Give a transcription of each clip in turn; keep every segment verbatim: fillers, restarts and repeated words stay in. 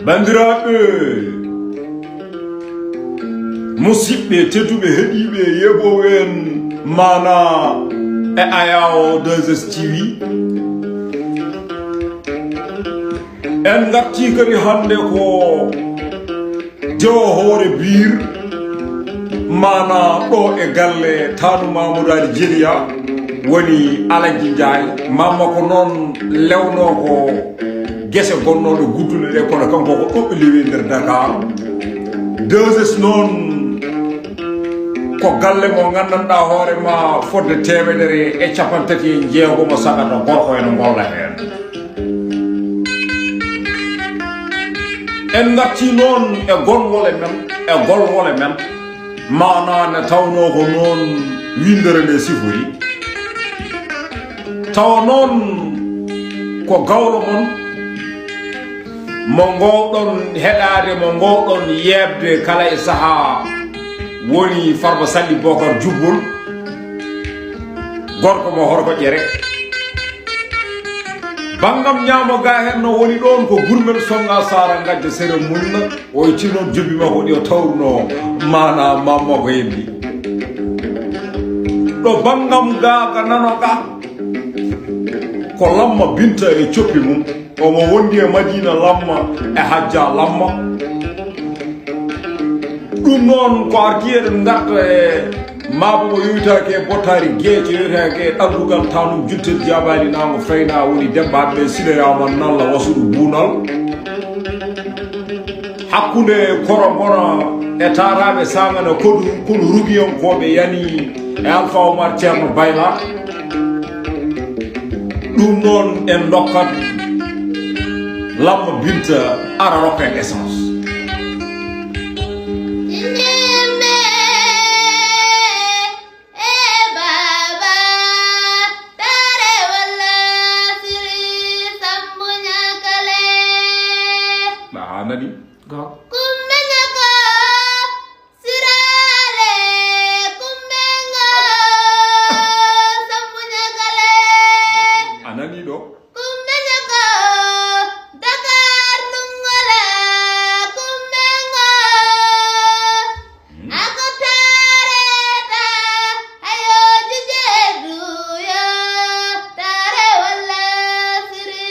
Banndiraaɓe, musiɓɓe tedduɓe, heɗiiɓe, yeɓooɓe en maana e ayaawo deux S T V, en ngartii kadi hannde ko Dewo hoore biir, maana ɗo e galle Taanu Mamadou Ali Jeliya woni Alaji Njaay. Mamma ko noon lewnoo ko gese gonnooɗo Guddule ɗe, kono kanko ko ɗo lewi nder Dakar. Deux S noon ko galle mo nganndanɗaa hoore ma fodde teemedere e capanɗe tati e jeegom sagata gorko ene ngolla heen. En ngartii noon e golwole men, e golwole men, maanaa nde tawnoo ko noon winndere nde sifori. Tawa noon ko gawlo mon mo ngoowɗon heɗaade, mo ngoowɗon yeeɓde kala e sahaa, woni Farba Salli Bokar Jubbol, gorko mo Horko Ƴere. Banngam ñaamo ga heen no woni ɗoon ko Gurmel Sonnga Saara Ngajja Sere Munna, o itti noon jobi makko ɗi o tawruno maana mamma ko heddi. Ɗo banngam ga ka nano ga ko Lamma Binta e coppi mum, omo wondi e Madina Lamma e Hajja Lamma. Ɗum noon ko arti eɗen ngarta e maabo mo yowitaake e bottaari geece, yowitaake e ɗaldugal tanum jultel jaabaali naango fayna woni debbaɓe ɓe siloyaama nalla wasuɗo buunal. Hakkunde koro ngona e taaraaɓe saangana kodu kono rugiyankooɓe yani e Alfa Omar Ceerno Bayla. Ɗum noon en ndokkat Lamma Binta ara rokka en essence. Ɗa ha nani? Go. Kumbe ñako, sirale, kumbe ngo, sambu ñakale. A nani ɗo? Kumbe ñako, Dakar nungola, kumbe ngo. Hmm. Ako tareta, ayo jujedu yo, tare wala siri.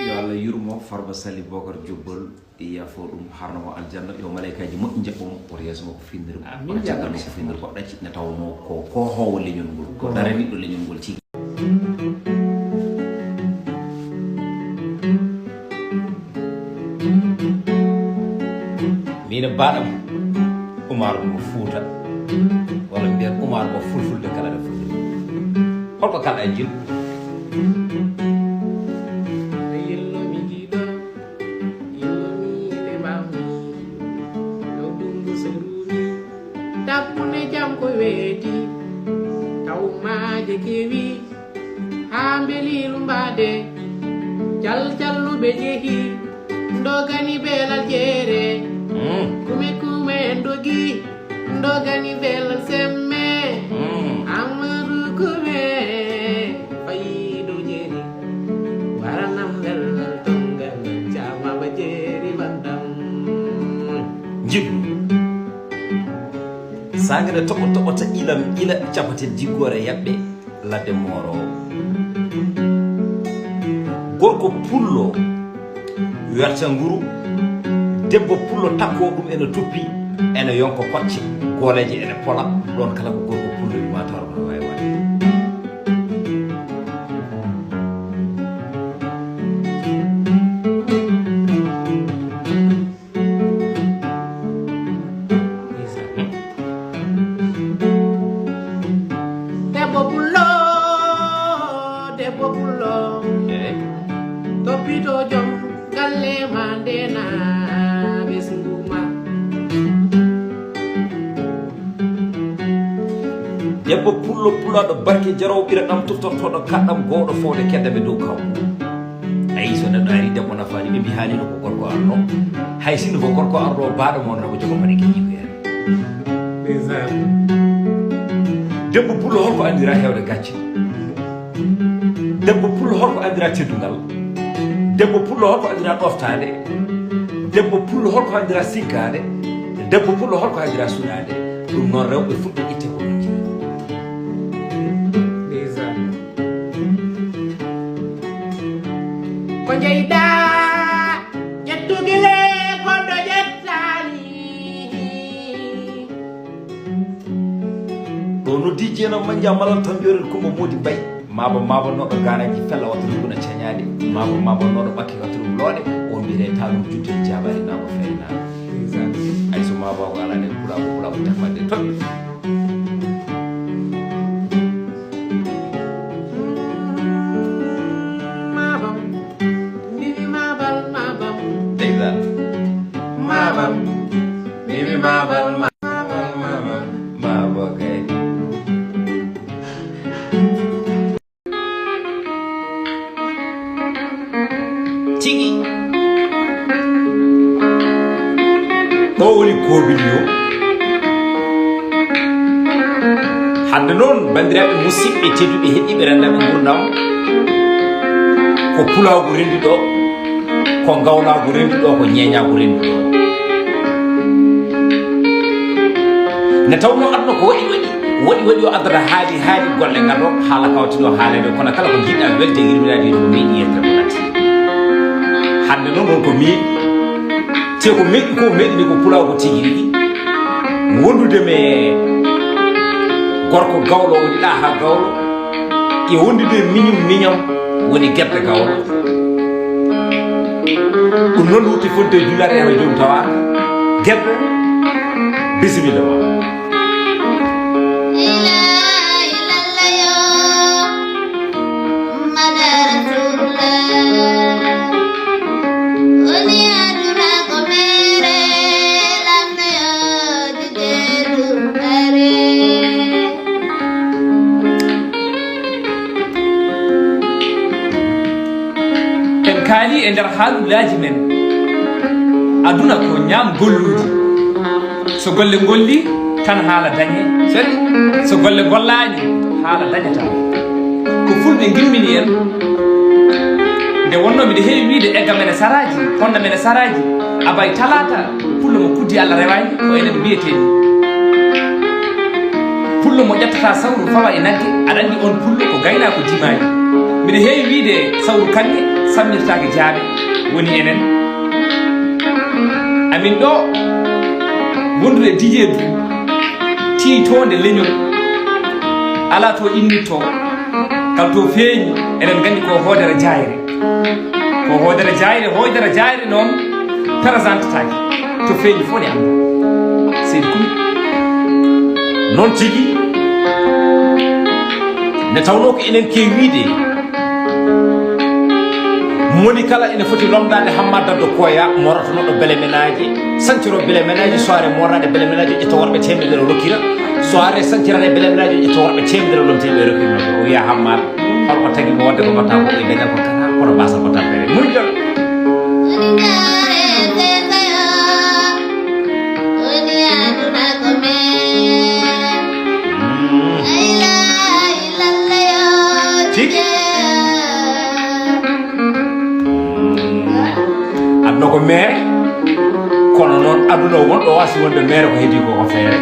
Yo Allah yurmo Farba Sali Bokar Jubbol. Yafo ɗum harnamo aljanna, yo malaykaaji moƴƴi njaɓɓo mo, woto yeeso makko finndiri mo, amin, woto caggal makko finndiri mo. Ɗacci ne tawnoo ko, ko hoowo leñol ngol, ko daraniiɗo leñol ngol tigi. Min e baaɗam Umar mo Fuuta, walla mbiyen Umar mo Fulfulde kala ɗo Fulfulde. Holko kalɗa e jillu? Yillomiiɓe mbawmi, no dungu so ruumi, takkune jam ko weeti, taw maaje kewi, haa mbeli lumbaade, cal calluɓe jehi, ndogani belal jeere, mm, kume kume en dogi, ndogani belal semme, mm, Amadou Koume, fayiɗo jeeri, waranam welwel tongal, caama ba jeeri bandam. Jibbo. Sangre toɓo toɓo ta ilam ila capatel jiggoore yaɓɓe ladde mooro. Gorko pullo werta nguru, debbo pullo takko ɗum ene tuppi, ene yonko kocce, gooleeje ene pola, ɗoon kala ko gorko pullo wi ma tawa ko no waawi waɗde. Debbo pullo, debbo pullo. Eey. Toppito joom galle ma, ndena ɓesngu ma. Debbo pullo, pulaaɗo barke, jaroowo ɓira ɗam, tuftortooɗo kaɗɗam, gowɗo fowde keddaɓe dow kaw. Ayi, so neɗɗo ari, debbo nafaani, ɓe mbi haali no ko gorko arno. Hay sinno ko gorko arno, baaɗo mo on rabo jogo mbaɗi kiñi ko hen. Ndeysaan. Debbo pullo, holko anndira heewde gacce? Debbo pullo, holko anndira teddungal? Debbo pullo, holko anndira ɗoftaade? Debbo pullo, holko anndira sikkaade? Debbo pullo, holko anndira sunaade? Ɗum noon, rewɓe fulɓe itte ko ɗum jogii. Ndeysaan. Ko jeyɗaa ƴettugile, goɗɗo ƴettaani. Ɗo noddi Jeeno Manja Malal Tambiyoren Kumba Moodi Mbay. Maabo, maabo nooɗo gaanaaji fella wattu ɗum guna cañaade. Maabo, maabo nooɗo ɓakki wattu ɗum looɗe. O mbiyetee Taalum Jutte Jaabaari Naabo Feere Naabo. Ay so maabo ko alaa ne ɓura ko ɓura ko tafande toɓɓe. Maabam, mbiɗi maabal, maabam. Ndeysaan. Maabam, mbiɗi maabal, maabal, maabal, maabal kay. Tigi. Ɗo woni koobili o. Hannde noon, banndiraaɓe musidɓe tedduɓe heɗɗiiɓe renndaaɓe nguurndam, ko pulaagu renndi ɗo, ko ngawlaagu renndi ɗo, ko ñeeñaagu renndi ɗo. Nde tawnoo aduna ko waɗi waɗi, waɗi waɗi o addata haali haali golle ngadoo haala kawtinoo haaleede, kono kala ko njiɗɗaa welde e yurminaade, ko meeɗi yettere ko natti. Hannde noon, won ko meeɗi, te ko meeɗi ko meeɗi ni ko pulaagu tigi rigi. Wondude me gorko gawlo woni ɗa ha gawlo, e wondude miñum miñam woni gerte gawlo. Ɗum noon wutti fonde e juulaare e joom tawa gerte. Bisimilla ma. En kaali e nder haalullaaji men. Aduna ko ñaam golluuji. So golle ngolli, tan haala dañe. Seri. So golle ngollaani, haala dañataa. Ko fulɓe ngimmini en. Nde wonnoo miɗo heewi wiyde egga mene saraaji, honna mene saraaji, abay talaata, pullo mo kuddi Allah rewaani, ko enen mbiyetee ni. Pullo mo ƴettataa sawru fawa e nagge, aɗa anndi on pullo ko gaynaako jimaani. Miɗo heewi wiyde sawru kanŋe sammirtaake jaaɓe, woni enen. Amin ɗo, wondude Dijeedu, tiitoonde leñol, alaa to innittoo, kala to feeñi, eɗen nganndi ko hoodere jaayre. Ko hoodere jaayre, hoodere jaayre noon, peresantetaake. To feeñi fof ne annda. Seydi Kumi. Noon tigi, nde tawnoo ko enen keewi wiyde, moni kala ene foti lomdaade Hammat Daddo Koya, moorotonooɗo belemenaaji, sanciro belemenaaji, soirée mooraade belemenaaji, ƴetta worɓe teemedere o rokkira, soirée sanciraade belemenaaji, ƴetta worɓe teemedere o lomtii ɓe rokkirnoo ɓe. O wiya Hammat, holko tagi mo wadde ko mbatta ko e dañal ko kata, kono mbasa ko tampere. Muñjol. Tigi. Aduna ko meere, kono noon aduna o wonɗo waasi wonde meere ko heedi ko ko feere.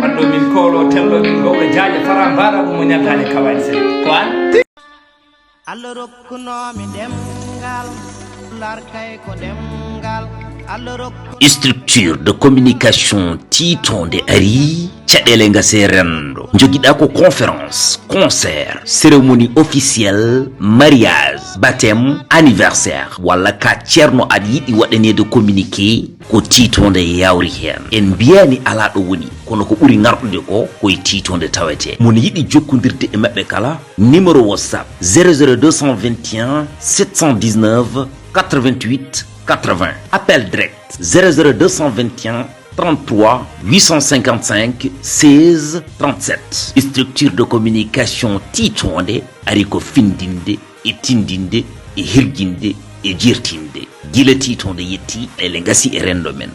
Wadɗo min koolo tello min gowɗo jaaƴa fara mbaɗa ɗum mo ñattaani kawaani sen. Ko an? Allah rokkunoomi ɗemngal, Pulaar kay ko ɗemngal. Allah rokku- Structure de communication tiitonde ari, caɗeele ngase renndo. Jogiɗa ko conférence, concert, cérémonie officielle, mariage, baptême, anniversaire, walla ka ceerno aɗa yiɗi waɗaneede communiqué, ko tiitonde yawri heen. En mbiyaani alaa ɗo woni, kono ko ɓuri ŋarɗude ko, ko e tiitonde tawetee. Mon yiɗi jokkondirde e maɓɓe kala, numéro WhatsApp zéro zéro deux cent vingt et un sept cent dix-neuf quatre-vingt-huit quatre-vingts. Appel direct zéro zéro deux cent vingt et un trente-trois huit cent cinquante-cinq seize trente-sept. Structure de communication tiitonde ari ko findinde e tindinde e hirjinde e jertinde. Gila tiitonde yetti, ele ngasi e renndo men.